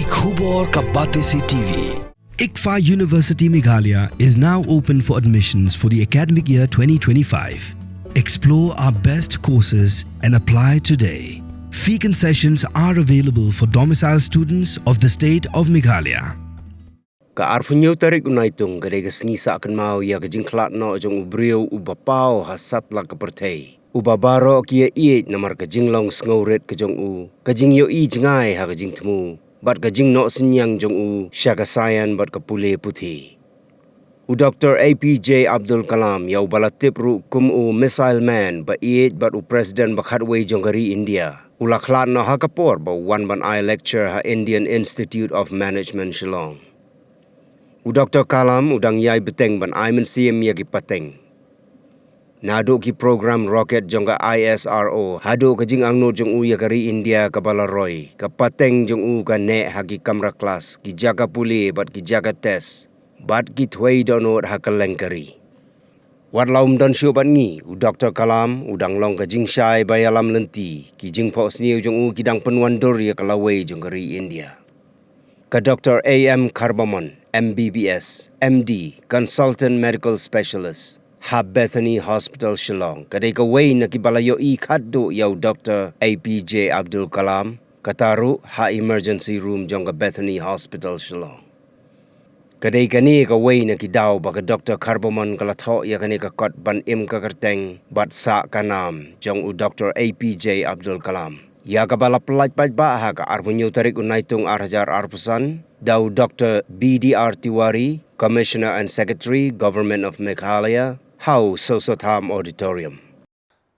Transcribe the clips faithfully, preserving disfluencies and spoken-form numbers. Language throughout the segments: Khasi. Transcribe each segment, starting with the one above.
Khubor ka Batesi T V. ICFAI University Meghalaya is now open for admissions for the academic year twenty twenty-five. Explore our best courses and apply today. Fee concessions are available for domicile students of the state of Meghalaya. Ka arphew hynñiew tarik u Naitung ka dei ka sngi sah kynmaw ïa ka jingkhlad noh jong u briew uba paw ha satlak ka pyrthei, uba baroh ki ïa ïeit namar ka jinglong sngewrit ka jong u, ka jingïohi jngai ha ka jingthmu bad ka jingnoh synñiang jong u sha ka science bad ka pule puthi. U Doctor A P J Abdul Kalam, ïa uba la tip ruh kum u Missile Man, ba ïeit bad u President ba khatwei jong ka ri India, u la khlad noh ha ka por ba u wan ban ai lecture ha Indian Institute of Management, Shillong. U Doctor Kalam u dang ïai bteng ban ai mynsiem ïa ki pateng. Naduh ki program rocket jong ka I S R O, haduh ka jingangnud jong u ïa ka ri India kaba la roi, ka pateng jong u ka neh ha ki kamra klas, ki jaka pule bad ki jaka test, bad ki thwei dohnud ha kylleng ka ri. Wat la um don shuh bad ngi, u Doctor Kalam u dang long ka jingshai ba ïalam lynti, ki jingphohsniew jong u ki dang pynwandur ïa ka lawei jong ka ri India. Ka Doctor A M Kharbamon, M B B S, M D, Consultant Medical Specialist ha Bethany Hospital, Shillong, ka dei kawei na kiba la ïohi khatduh ïa u Doctor A P J Abdul Kalam, kata ruh ha emergency room jong ka Bethany Hospital, Shillong. Ka dei kane kawei na ki daw ba ka Doctor Kharbamon ka la thoh ïa kane ka kot ban im ka kyrteng bad sah ka nam jong u Doctor A P J Abdul Kalam, ïa kaba la pyllait paidbah ha ka arphew hynñiew tarik u Naitung ar hajar arphew san da u Doctor B D R Tiwari, Commissioner and Secretary, Government of Meghalaya, ha u Soso Tham Auditorium.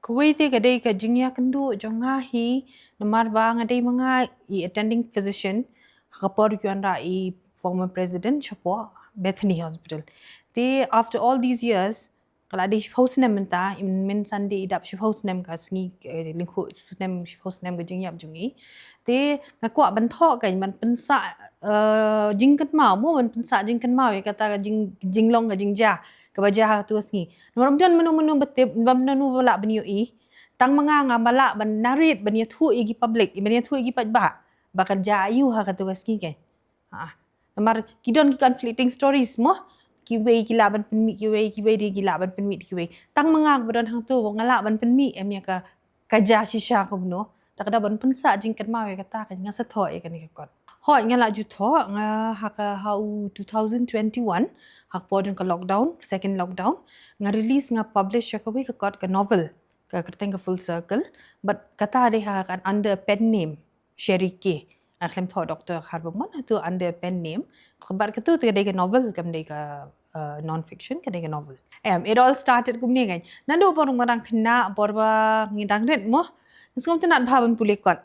Kawei te ka dei ka jingïakynduh jong nga hi, namar ba nga dei ma nga i attending physician ha ka por ki wanrah i former president shapoh Bethany Hospital. Te after all these years, ka la dei shiphew snem mynta, i mynta Sunday i dap shiphew snem ka sngi, eh, lyngkhuh snem, shiphew snem ka jingïap jong i. Te nga kwah ban thoh kan, ban pynsah, eh, jingkynmaw, mo, ban pynsah jingkynmaw ïa kata ka jing, jinglong ka jingjia kaba jia ha katu ka sngi. Namar ym don mano mano ba tip, ym don mano ba lah ban ïohi. Tang ma nga, ngam lah ban narrate, ban ïathuh ïa ki public, ban ïathuh ïa ki paidbah ba ka jia aiu ha katu ka sngi kan. Ha. Namar ki don ki conflicting stories mo. Kiwei ki lah ban pynmih kiwei, kiwei de ki lah ban pynmih kiwei. Tang ma nga ba don hangtu, nga lah ban pynmih em ïa ka, ka jia shisha kumno. Te ka da ban pynsah jingkynmaw ïa kata, kan, nga sa thoh ïa kane ka kot. Hooid, nga la ju thoh, nga ha ka, ha u two thousand twenty-one, ha ka por jong ka lockdown, second lockdown, nga release, nga publish ïa kawei ka kot, ka novel, ka kyrteng ka Full Circle, but kata dei ha ka under pen name Sherry K. Nga khlem thoh Doctor Kharbamon, tu under pen name. Bad katu te ka dei ka novel, kam dei ka, uh, non fiction, ka dei ka novel. Em, it all started kumne kan. Naduh por ba nga dang khynnah, por ba ngi dang rit mo, nga sngewtynnat bha ban pule kot.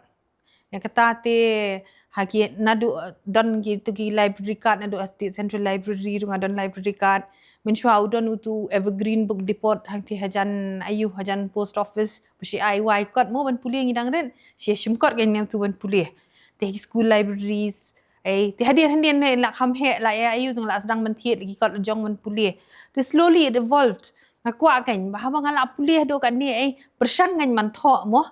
Ïa kata te ha ki naduh, uh, don kitu ki library card, naduh ha State Central Library ruh nga don library card. Mynshuwa u don utu Evergreen Book Depot hangtei hajan aiu, hajan post office. Ba shi ai wai kot mo ban pule, ngi dang rit, shi shim kot kan ïa utu ban pule. Te ha ki school libraries, eh, te hadien hadien ne la kham heh, la ïa aiu, te nga la sdang ban thied ki kot la jong ban pule. Te slowly it evolved. Nga kwah kan ba haba nga la pule haduh katne, eh, pyrshang kan ban thoh mo.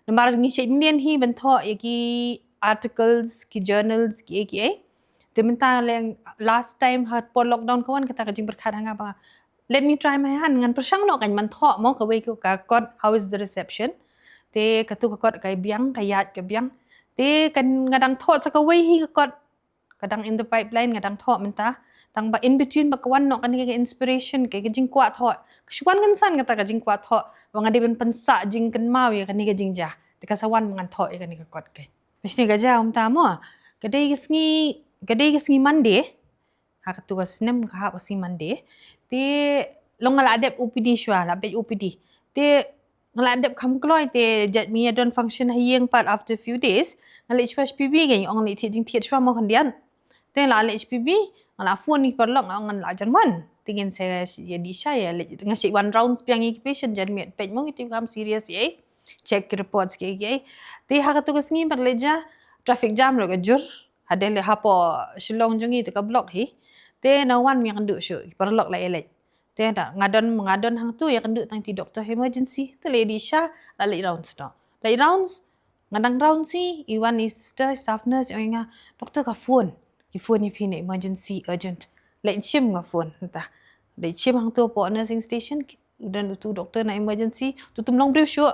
Namar ngi shait mlien hi ban thoh ïa ki articles, ki journals, ki, ki, eh. Te mynta leng last time ha por lockdown ka wan kata ka jingpyrkhat ha nga ba, let me try my hand, ngan pyrshang noh kan ban thoh mo kawei ka kot, How is the Reception. Te katu ka kot ka biang, ka ïaid ka biang. Te kan nga dang thoh sa kawei hi ka kot, ka dang in the pipeline, nga dang thoh mynta. Tang ba in between ba ka wan noh kane ka inspiration, ka, ka jingkwah thoh. Ka shu wan kynsan kata ka jingkwah thoh ba nga dei ban pynsah jingkynmaw ïa kane ka jingjia. Te ka sa wan ba ngan thoh ïa kane ka kot ka. Mashne ka jia mynta mo. Ka dei ka sngi, ka dei ka sngi Monday. Ha katu ka snem ka hap ka sngi Monday. Te long nga la dep O P D shuwa, la peit O P D. Te nga la dep kham kloi, te jait mynta don function ha ïing pat after few days. Nga leit shuwa H P B kan, ong leit thied jingthied shuwa mo khyndiat. Te la leit H P B, nga la phone ïa ki paralok, nga ong ngan la jan wan. Te ngin sa ïa dih sha ïa leit, nga sa wan rounds biang ïa ki patient, jan miet peit mo ki tip kam serious ïa. Check ki reports ki ïa. Te ha katu ka sngi pat leit ja, traffic jam ruh ka jur. Hadien leit hapoh Shillong jong ngi te ka block hi. Te na wan ïakynduh shuh, ki paralok la ïa leit. Te da nga don, nga don hangtu ïakynduh tang ki doctor emergency. Te leit dih sha, la leit rounds noh. Leit rounds, Nga dang round shi, i wan i sister, staff nurse, i ong ïa nga, "Doctor ka phone." "Ki phone ïa phi ne, emergency, urgent." Leit shim nga phone, nta. Leit shim hangto hapoh nursing station, don utu doctor na emergency, utu um long briew shuh.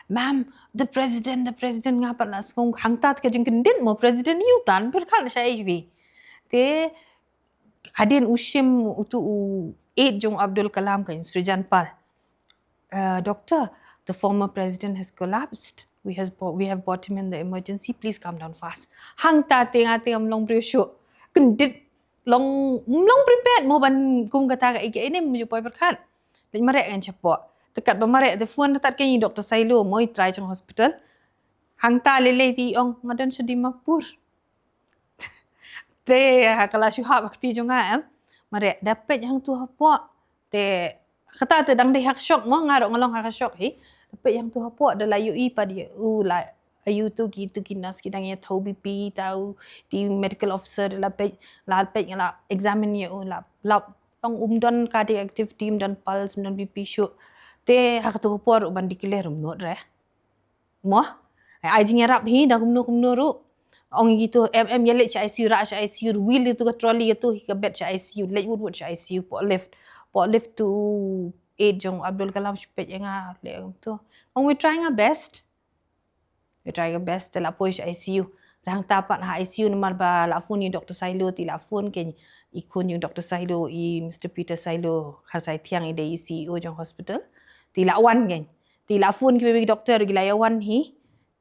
"Ma'am, the president, the president," nga pat la sngew hangta ka jingkyndit mo, president ïa uta, pyrkhat sha A V. Te hadien u shim utu u aide jong Abdul Kalam, ka Srijan Pal. "Uh, doctor, the former president has collapsed. We has bo-, we have brought him in the emergency. Please come down fast." Hangta te nga te ngam long briew shuh. Kyndit long, long prepared mo ban kum kata kaei kaei ne, ym ju poi pyrkhat. Leit mareh ngan shapoh. Te katba mareh te phone te tad ka ïa i Doctor Sailo mo, i trai jong hospital. Hangta lei lei te i ong, "Nga don sha Dimapur." Te ha ka la shu hap ha kti jong nga em. Mareh, da peit hangto hapoh. Te kata te dang dei ha ka shock mo, nga ruh nga long ha ka shock hi. Da peit hangto hapoh, da la ïohi pat ïa u, la ïohi tu ki, tu ki nurse ki dang ïa thaw B P, thaw, te medical officer, da la peit, la peit, la examine ïa u, la, la ong um don cardiac activity, um don pulse, um don B P shuh. Te ha kato ka por ruh ban declare um nud re mo. Ai, ai jingïarap hi da kumno kumno ruh. Ong ïa kito, "Em, em, ïa leit sha I C U, rah sha I C U, wheel ïa tu ka trolley, ïa tu hi ka bed sha I C U, leit wut wut sha I C U, poh lift." Poh lift tu aide jong Abdul Kalam shu peit ïa nga, leh kum tu. Ong, "We're trying our best. We're trying our best." Te la poi sha I C U. Te hangta pat ha I C U namar ba la phone ïa Doctor Sailo, te la phone kein i khun jong Doctor Sailo, i Mister Peter Sailo, Kharsaithiang, i dei i C E O jong hospital. Te la wan kein. Te la phone kiwei ki doctor, ki la ïa wan hi.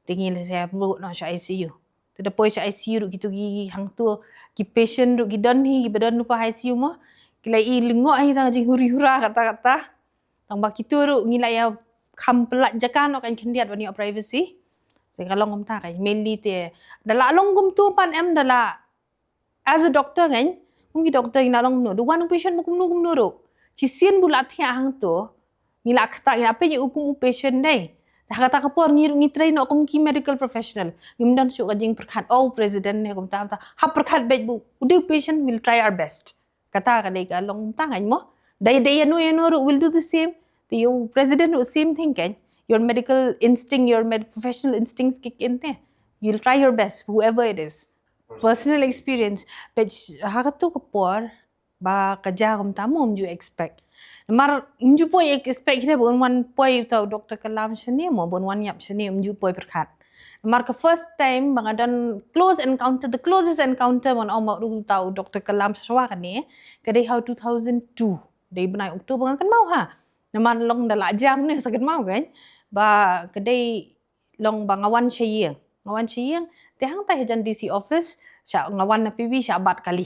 Te ngi la sa buh noh sha I C U. Te da poi sha I C U ruh kito ki hangto, ki patient ruh ki don hi, kiba don lypa ha I C U mo. Ki la i lyngngoh hi tang ka jinghuri hura kata kata. Tang ba kito ruh ngi la ïa kham pyllait jaka noh, kan khyndiat ban ïoh privacy. Te ka long kumta kein, mainly te da la long kumto pat em, da la, as a doctor kein, kum ki doctor ngi la long kumno, da wan u patient ba kumno kumno ruh. Shisien ba u la thiah hangto, ngi la kata, ngi la peit ïa u kum u patient dei. Te ha kata ka por ngi ruh ngi trei noh kum ki medical professional. Ngim don shuh ka jingpyrkhat, "Oh, president ne kumta kumta." Hap pyrkhat beit ba u dei u patient, we'll try our best. Kata ka dei ka long kumta kein mo. Dei, dei ïano ïano ruh, we'll do the same. Te ïa u president ruh same thing kein. Your medical instinct, your med-, professional instincts kick in te. You'll try your best, whoever it is. Personal experience. Peit ha kato ka por, ba ka jia kumta mo, ym ju expect. Namar ym ju poi expect hi de ba un wan poi uta u Doctor Kalam shane mo, ba un wan ïap shane, ym ju poi pyrkhat. Namar ka first time ba nga don close encounter, the closest encounter ban ong ba ruh uta u Doctor Kalam sha shuwa kane, ka dei ha u two thousand two. Dei bnai October nga kynmaw ha. Namar long da la jia kumne sa kynmaw kein. Ba ka dei long ba nga wan sha ïing. Nga wan sha ïing. Te hangta hajan D C office, sha nga wan na P B, sha bat kali.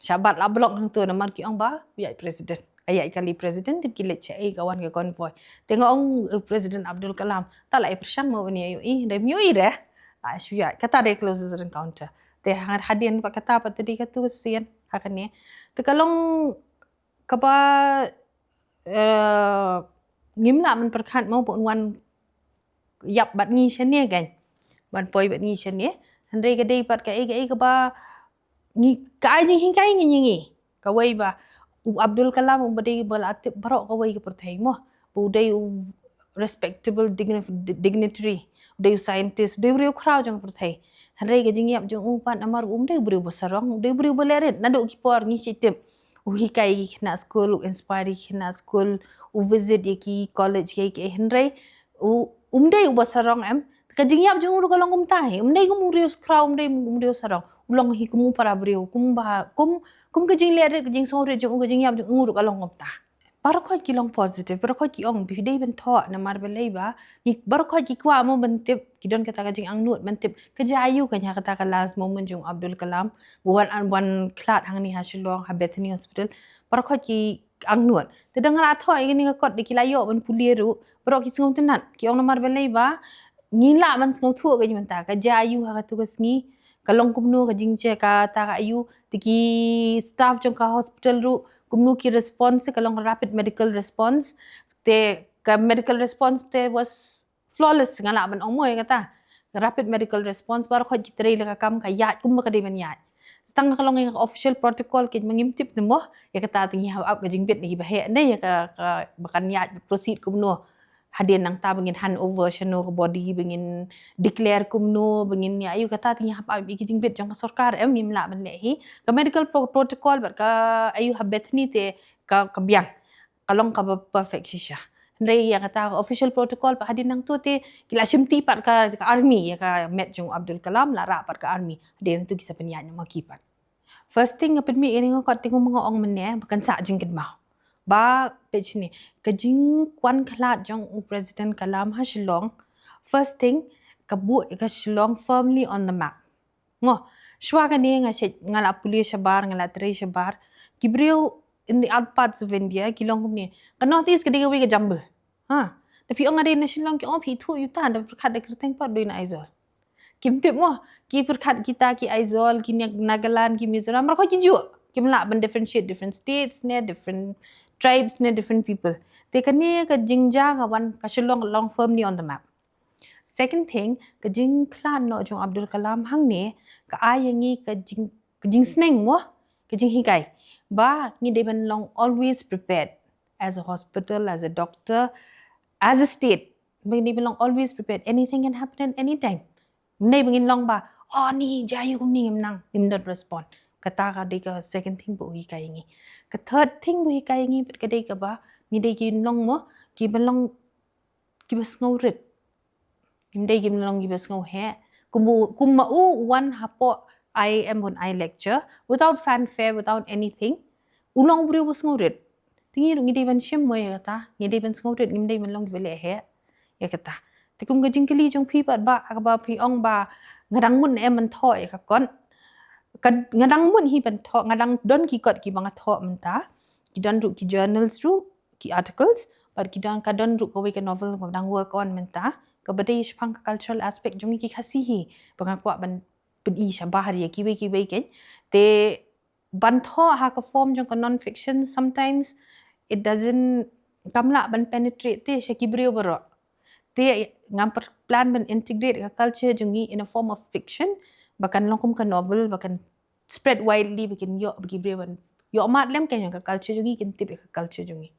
Sha bat la block hangto namar ki ong ba u ïaid president. Ka ïaid kali president, tip ki leit shaei, ka wan ka convoy. Te nga ong, eh, President Abdul Kalam, ta la ïa pyrshang mo ban ïa ïohi, da ym ïohi re. Ah, shu ïaid, kata dei closest encounter. Te ha-, hadien pat kata pat te dei kato ka sien ha kane. Te ka long kaba, eh, ngim lah ban pyrkhat mo ba un wan ïap bad ngi shane kein. Ban poi bad ngi shane. Hynrei ka dei pat kaei kaei kaba ngi, ka ai jinghikai ngi, ngi, ngi. Kawei ba u Abdul Kalam uba dei uba la tip baroh kawei ka pyrthei mo. Ba u dei u respectable digni-, di-, dignitary. U dei u scientist, u dei u riewkhraw jong ka pyrthei. Hynrei ka jingïap jong u pat namar um dei u briew ba sarong, u dei u briew ba lehrit. Naduh ki por ngi shu tip. U hikai ïa ki khynnah skul, u inspire ïa ki khynnah skul, u visit ïa ki college, ïa ki, hynrei u, um dei uba sarong em. Ka jingïap jong u ruh ka long kumta hi. Um dei kum u riewkhraw, um dei kum u riewsarong. U long hi kum u para briew, kum ba, kum, kum ka jinglehrit, ka jingsngewrit jong u, ka jingïap jong u ruh ka long kumta. Baroh khoit ki long positive, baroh khoit ki ong, phi dei ban thoh, namar balei ba, ki, baroh khoit ki kwah mo ban tip, ki don kata ka jingangnud ban tip, ka jia aiu kein ha kata ka last moment jong Abdul Kalam, ba wan, wan khlad hangne ha Shillong, ha Bethany Hospital, baroh khoit ki angnud. Te da nga la thoh ïa kane ka kot da ki la ïoh ban pule ruh, baroh ki sngewtynnat, ki ong namar balei ba, ngi lah ban sngewthuh ka jingmynta, ka jia aiu ha katu ka sngi, ka long kumno ka jingjia kata ka aiu, te ki staff jong ka hospital ruh, kumno ki response, ka long rapid medical response, te ka medical response te was flawless, nga lah ban ong mo ïa kata. Rapid medical response, baroh khoit ki trei la ka kam, ka ïaid kumba ka dei ban ïaid. Tang ka long ïa ka official protocol kein ma ngim tip ne mo, ïa kata te ngi hap ap ka jingbit na ki baheh ne ïa ka, ka ba kan ïaid proceed kumno. Hadien nangta ba ngin hand over shano ka body, ba ngin declare kumno, ba ngin ïa aïu kata, te ngi hap ïa ki jingbit jong ka sorkar, em, ngim lah ban leh hi. Ka medical pro- protocol bad ka aïu ha Bethany te ka, ka biang. Ka long kaba perfect shisha. Hynrei ïa kata ka official protocol pat hadien nangta te ki la shimti pat ka, ka army ïa ka met jong Abdul Kalam, la rah pat ka army. Hadien nangta ki sa pynïaid noh ma ki pat. First thing nga pynmih ïa nga kot, te kum nga ong mynne ba kan sah jingkynmaw. Ba peit shane, ka jingwan khlad jong u President Kalam ha Shillong. First thing, ka buh ka Shillong firmly on the map. Ngo, shuwa kane nga shet, nga la pule shabar, nga la trei shabar. Ki briew in the out parts of India ki long kumne. Ka North East ka dei kawei ka jumble. Ha. Da phi ong nga dei na Shillong, ki ong phi thuh ïa uta, da pyrkhat da kyrteng pat dei na Aizawl. Kim tip mo, ki pyrkhat kita ki Aizawl, ki Nag- Nagaland, ki Mizoram, mar ko ki ju. Kim lah ban differentiate different states ne, different tribes ne, different people. Te kane ka jingjia ka wan ka Shillong long firmly on the map. Second thing, ka jingkhlad noh jong Abdul Kalam hangne ka ai ïa ngi ka jing, ka jingsneng mo, ka jinghikai. Ba ngi dei ban long always prepared as a hospital, as a doctor, as a state. Ba ngi dei ban long always prepared. Anything can happen at any time. Ngim dei ba ngin long ba, oh ni jia ïa kumne ngim nang, ngim don respond. Kata ka dei ka second thing ba u hikai ïa ngi. Ka third thing ba u hikai ïa ngi pat ka dei kaba ngi dei ki long mo, ki ban long kiba sngewrit. Ngim dei ki ban long kiba sngewheh. Kum u, kum ma u wan hapoh I I M bun ai lecture without fanfare, without anything. U long u briew ba sngewrit. Te ngi ruh ngi dei ban shim mo ïa kata, ngi dei ban sngewrit, ngim dei ban long kiba leh heh ïa kata. Te kum ka jingkylli jong phi pat ba, kaba phi ong ba nga dang mut ne em ban thoh ïa ka kot. Ka, nga dang mut hi ban thoh, nga dang don ki kot kiba nga thoh mynta. Ki don ruh ki journals ruh, ki articles, bad ki don, ka don ruh kawei ka novel kaba dang work on mynta, kaba dei shaphang ka cultural aspect jong ngi ki Khasi hi, ba nga kwah ban pyni shabar ïa kiwei kiwei kein. Te ban thoh ha ka form jong ka non-fiction, sometimes it doesn't, kam lah ban penetrate te sha ki briew baroh. Te ngam plan ban integrate ka culture jong ngi in a form of fiction, ba kan long kum ka novel, ba kan spread widely, ba kin ïoh, ba ki briew ban ïoh mad lem ka jong ka culture jong ngi, kin tip ïa ka culture jong ngi.